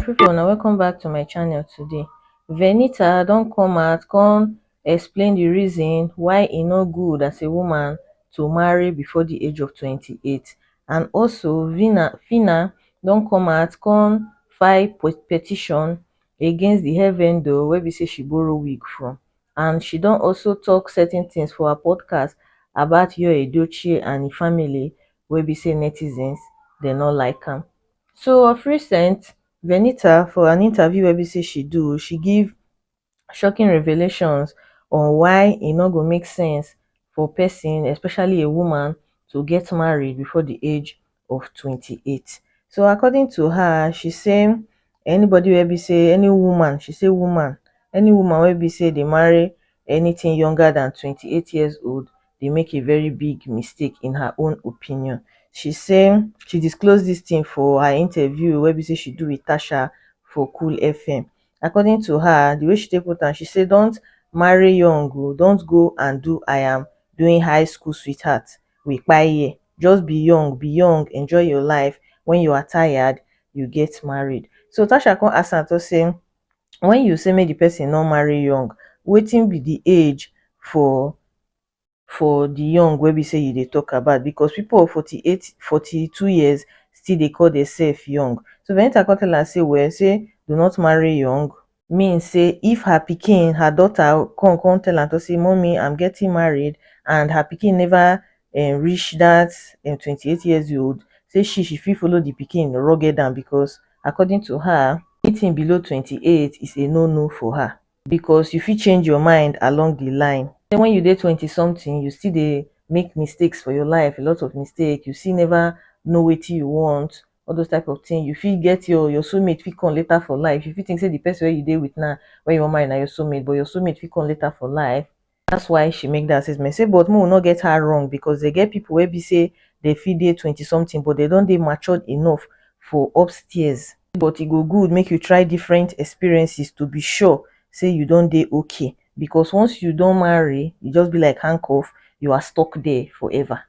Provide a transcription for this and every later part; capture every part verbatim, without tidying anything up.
People, now welcome back to my channel today. Venita don't come out, come explain the reason why e no good as a woman to marry before the age of twenty-eight. And also, Vina, Fina don't come out, come file petition against the hair vendor where we say she borrow wig from. And she don't also talk certain things for her podcast about Yul Edochie and his family, where we say netizens, they not like him. So of recent, Venita, for an interview where we say she do, she give shocking revelations on why e no go make sense for person, especially a woman, to get married before the age of twenty-eight. So according to her, she say anybody where be say, any woman, she say woman, any woman where be say they marry anything younger than twenty-eight years old, they make a very big mistake, in her own opinion. She say she disclosed this thing for her interview where be say she do with Tasha for Cool F M. According to her, the way she take put am, she say, "Don't marry young o, don't go and do I am doing high school sweetheart with kpaye. Just be young, be young, enjoy your life. When you are tired, you get married." So Tasha come ask am to say, when you say make the person not marry young, waiting be the age for for the young where we say you they talk about, because people of forty-eight, forty-two years still they call themselves young. So Venita come tell her say, well, say do not marry young, mean say if her picking, her daughter come come tell her to say, "Mommy, I'm getting married," and her picking never um, reach that um, twenty-eight years old, say she she fit follow the picking rugged down, because according to her, anything below twenty-eight is a no-no for her, because you fit change your mind along the line. Then when you dey twenty something, you still dey make mistakes for your life, a lot of mistake, you still never know wetin you want, all those type of thing. You fit get your your soulmate fit come later for life. You fit think say the person where you dey with now, where you wan marry, na your soulmate, but your soulmate fit come later for life. That's why she make that statement. Say, but mo not get her wrong, because they get people where be say they fit dey twenty something, but they don't dey matured enough for upstairs. But it go good make you try different experiences to be sure say you don't dey okay, because once you don't marry, you just be like handcuff, you are stuck there forever.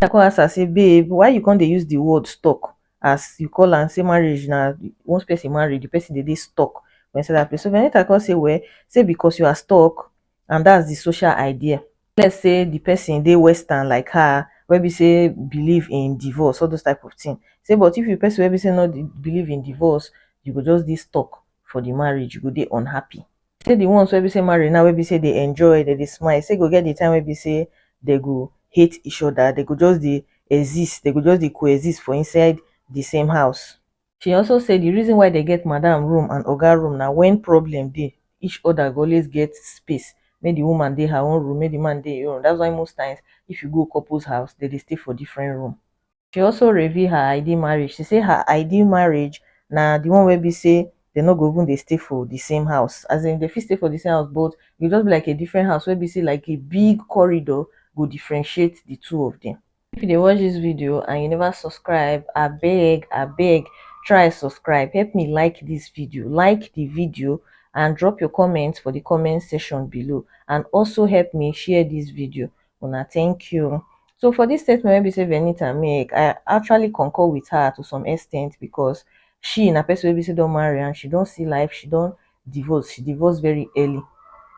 I come ask her say, "Babe, why you can't dey use the word stuck?" As you call and say marriage now, once person married, the person they dey stuck when say that place. So Venita come say, well, say because you are stuck, and that's the social idea. Let's say the person dey Western like her, where we say believe in divorce, all those type of thing. Say, but if you person where we say not believe in divorce, you go just dey stuck for the marriage, you go dey unhappy. Say the ones where we say marry now, where we say they enjoy, they dey smile. Say go get the time where we say they go hate each other, they go just dey exist, they go just dey coexist for inside the same house. She also say the reason why they get madam room and oga room now, when problem dey, each other go always get space. Make the woman dey her own room, make the man dey your own. That's why most times, if you go couples house, they dey stay for different room. She also reveal her ideal marriage. She say her ideal marriage na the one where be say they no go even dey stay for the same house. As in, they fit stay for the same house, but you just be like a different house where be say like a big corridor go differentiate the two of them. If you dey watch this video and you never subscribe, I beg, I beg, try subscribe. Help me like this video, like the video, and drop your comments for the comment section below. And also help me share this video. Una, thank you. So for this statement, maybe say Venita make, I actually concur with her to some extent, because she na person wey be say don marry and she don see life, she don divorce, she divorce very early.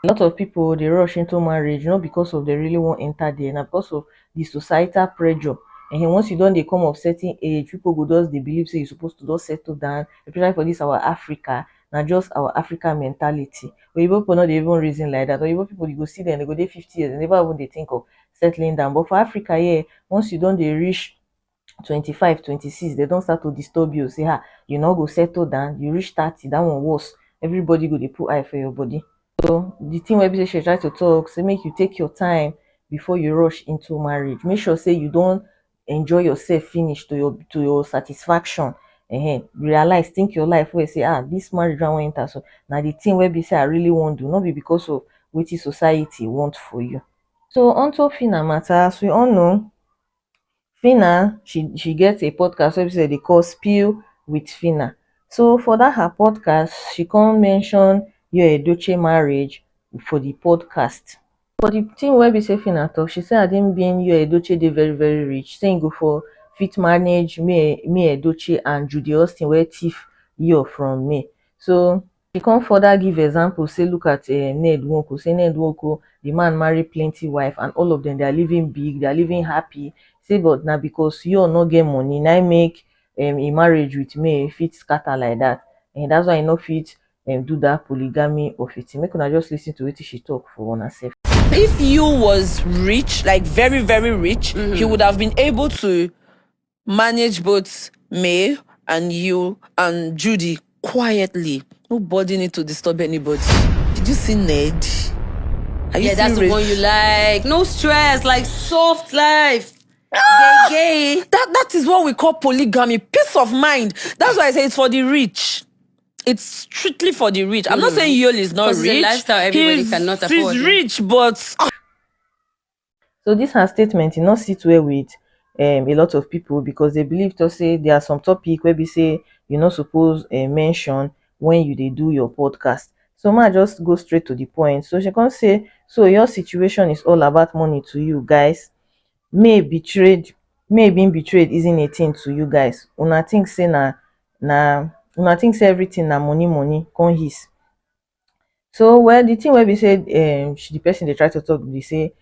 A lot of people dey rush into marriage not because of they really wan enter there, na because of the societal pressure. And once you don dey come of certain age, people go just dey believe say you suppose to just settle down, especially for this our Africa. Na just our African mentality. Oyibo people no dey even reason like that. Oyibo people, you go see them, they go dey fifty years, they never even dey think of settling down. But for Africa here, once you don dey reach twenty-five, twenty-six, they don start to disturb you, say, ah, you no go settle down, you reach thirty, that one worse. Everybody go dey put eye for your body. So the thing wey be say she try to talk, say make you take your time before you rush into marriage. Make sure say you don enjoy yourself finish to your, to your satisfaction. Ehen, realize, think your life well, say, ah, this marriage I wan enter, so na the thing wey be say I really wan do, no be because of wetin society want for you. So onto Phyna matter, as we all know, Phyna, she she get a podcast wey be say they call Spill with Phyna. So for that her podcast, she come mention Yul Edochie marriage for the podcast. For the thing wey be say Phyna talk, she say I didn't being Yul Edochie dey very, very rich. Say he go for fit manage me, me Edochie and Judy Austin wey thief Yo from May. So she come further give example say, look at um Ned Nwoko, say Ned Nwoko, the man marry plenty wife and all of them, they are living big, they are living happy. Say but na because Yo no get money na im make um im marriage with May fit scatter like that. And that's why e no fit um do that polygamy of a thing. Make una just listen to wetin she talk for una sef. If Yo was rich, like very, very rich, he would have been able to manage both May and Yo and Judy quietly. Nobody need to disturb anybody. Did you see Ned? Are you Yeah, that's the serious? One you like. No stress, like soft life. Gay, gay. That that is what we call polygamy. Peace of mind. That's why I say it's for the rich. It's strictly for the rich. I'm not saying Yul is not Because it's a rich. lifestyle everybody He's, cannot he's afford. Rich, but ah, So this her statement e no sit well with um a lot of people, because they believe to say there are some topic wey be say you no suppose um mention when you dey do your podcast. So ma just go straight to the point. So she come say, so your situation is all about money to you guys. May betrayed, May being betrayed isn't a thing to you guys. Una think say na na una think say everything na money money come his. So well, the thing wey be say um she, the person dey try to talk be say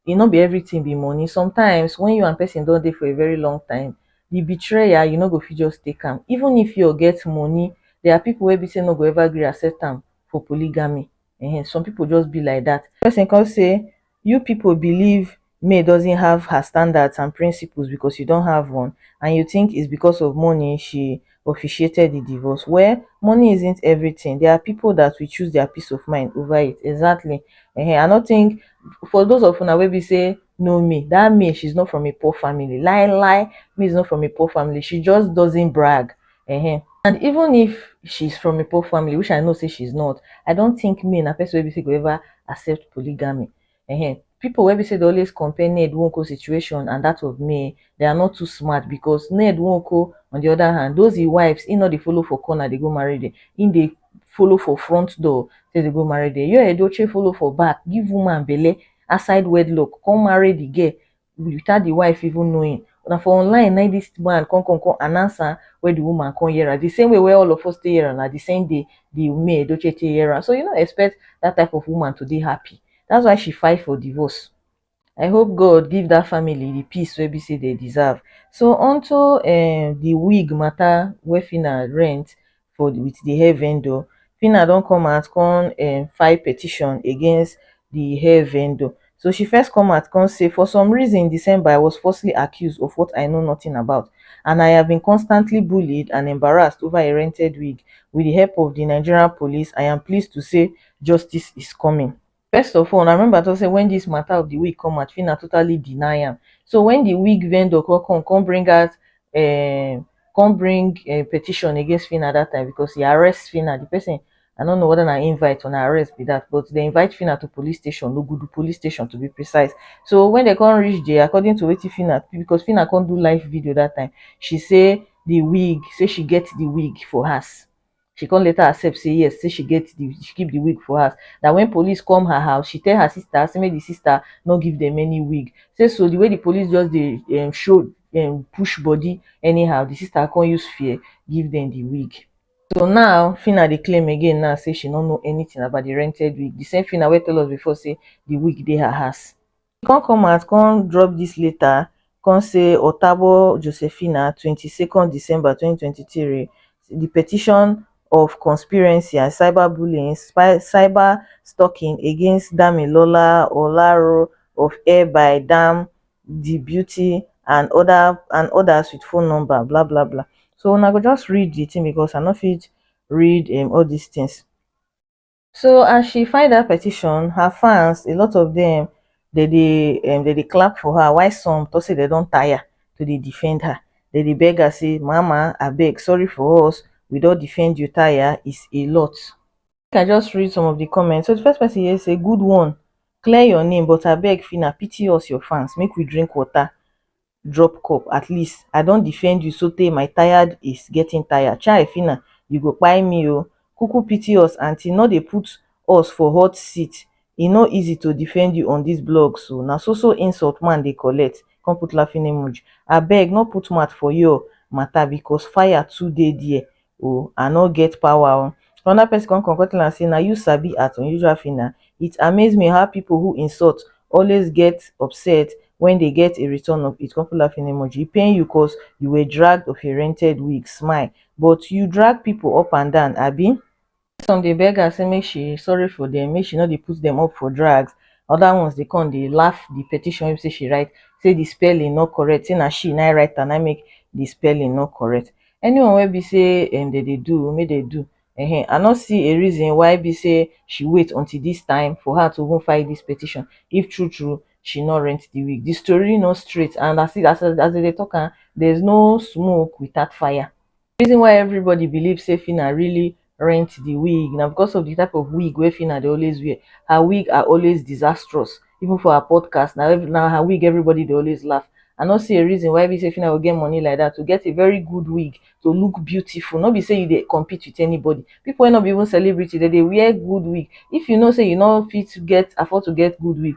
e no be everything be money. Sometimes when you and person don dey for a very long time, the betrayal you no go fit just take am. Even if you get money, there are people wey be say no go ever gree accept am for polygamy. Ehen, some people just be like that. Person come say you people believe May doesn't have her standards and principles because you don't have one, and you think it's because of money she officiated the divorce. Well, money isn't everything. There are people that will choose their peace of mind over it. Exactly. Ehen, I don't think, for those of una wey be say know May, that May, she's not from a poor family. Lie lie, May is not from a poor family. She just doesn't brag. Ehen. And even if she's from a poor family, which I know say she's not, I don't think May na person wey be say go ever accept polygamy. Ehen. People wey be say dey always compare Ned Nwoko situation and that of May, they are not too smart, because Ned Nwoko, on the other hand, those him wives, he no dey follow for corner dey go marry them. He dey follow for front door take dey go marry them. Yul Edochie follow for back, give woman belle outside wedlock, come marry the girl without the wife even knowing. Na for online na this man come come come announce am, where the woman come hear am. The same way where all of us take hear am, na the same day the May Edochie take hear am. So you no expect that type of woman to dey happy. That's why she fight for divorce. I hope God give that family the peace wey be say they deserve. So onto um the wig matter wey Phyna rent for the, with the hair vendor, Phyna don come out come um file petition against the hair vendor. So she first come out come say, for some reason in December I was falsely accused of what I know nothing about, and I have been constantly bullied and embarrassed over a rented wig. With the help of the Nigerian police, I am pleased to say justice is coming. First of all, I remember to say when this matter of the wig come out, Phyna totally deny am. So when the wig vendor come come come bring out um come bring um petition against Phyna that time, because he arrest Phyna, the person, I no know whether na invite or na arrest be that, but they invite Phyna to police station, Ogudu police station to be precise. So when they come reach there, according to wetin Phyna, because Phyna come do live video that time, she say the wig, say she get the wig for house. She come later accept say yes, say she get the, she keep the wig for house. That when police come her house, she tell her sister say make the sister no give them any wig. Say so the way the police just dey um show um push body anyhow, the sister come use fear give them the wig. So now Phyna dey claim again now say she no know anything about the rented wig. The same Phyna wey tell us before say the wig dey her house. She come come out come drop this letter, come say, Otabo Josephina, twenty-second December twenty twenty-three, the petition of conspiracy and cyberbullying, spy, cyber stalking against Damilola Olaro of Air by Dam the Beauty and other and others with phone number, blah blah blah. So una go just read the thing, because I no fit read um all these things. So as she file that petition, her fans, a lot of them, they dey um, they dey clap for her. Why some to say they don't tire to dey defend her? They dey beg her say, "Mama, I beg, sorry for us. We don't defend you tire. It's a lot." I just read some of the comments. So the first person here say, "Good one. Clear your name, but I beg, Phyna, pity us, your fans. Make we drink water. Drop cup at least. I don defend you sotey my tired is getting tired. Chai, Phyna, you go kpai me o. Kuku pity us, aunty, no dey put us for hot seat. E no easy to defend you on this blog, so na so so insult man dey collect." Come put laughing emoji. Abeg, no put mouth for your matter, because fire too dey there. oh, I no get power oh. Another person come come come tell am say na you sabi at Unusual Phyna. It amaze me how people who insult always get upset when they get a return of it. Come put laughing emoji. E pain you cause you were dragged of a rented wig. Smile. But you drag people up and down, abi? Some dey beg her say make she sorry for them, make she no dey put them up for drags. Other ones dey come dey laugh the petition wey be say she write, say the spelling no correct, say na she na write am, na make the spelling no correct. Anyone wey be say um, they dey do, make they do. Ehen, I no see a reason why be say she wait until this time for her to even file this petition. If true true she no rent the wig, the story no straight, and as it, as as they dey talk am, there's no smoke without fire. Reason why everybody believe say Phyna really rent the wig na because of the type of wig wey Phyna dey always wear. Her wig are always disastrous. Even for her podcast, na ev- na her wig everybody dey always laugh. I no see a reason why be say Phyna go get money like that to get a very good wig to look beautiful. No be say you dey compete with anybody. People wey no be even celebrity, they dey wear good wig. If you know say you no fit get afford to get good wig,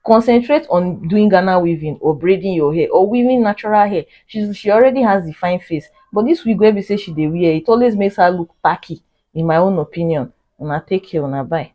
concentrate on doing Ghana weaving or braiding your hair or weaving natural hair. She she already has the fine face, but this wig wey be say she dey wear, it always makes her look tacky, in my own opinion. Una take care, una bye.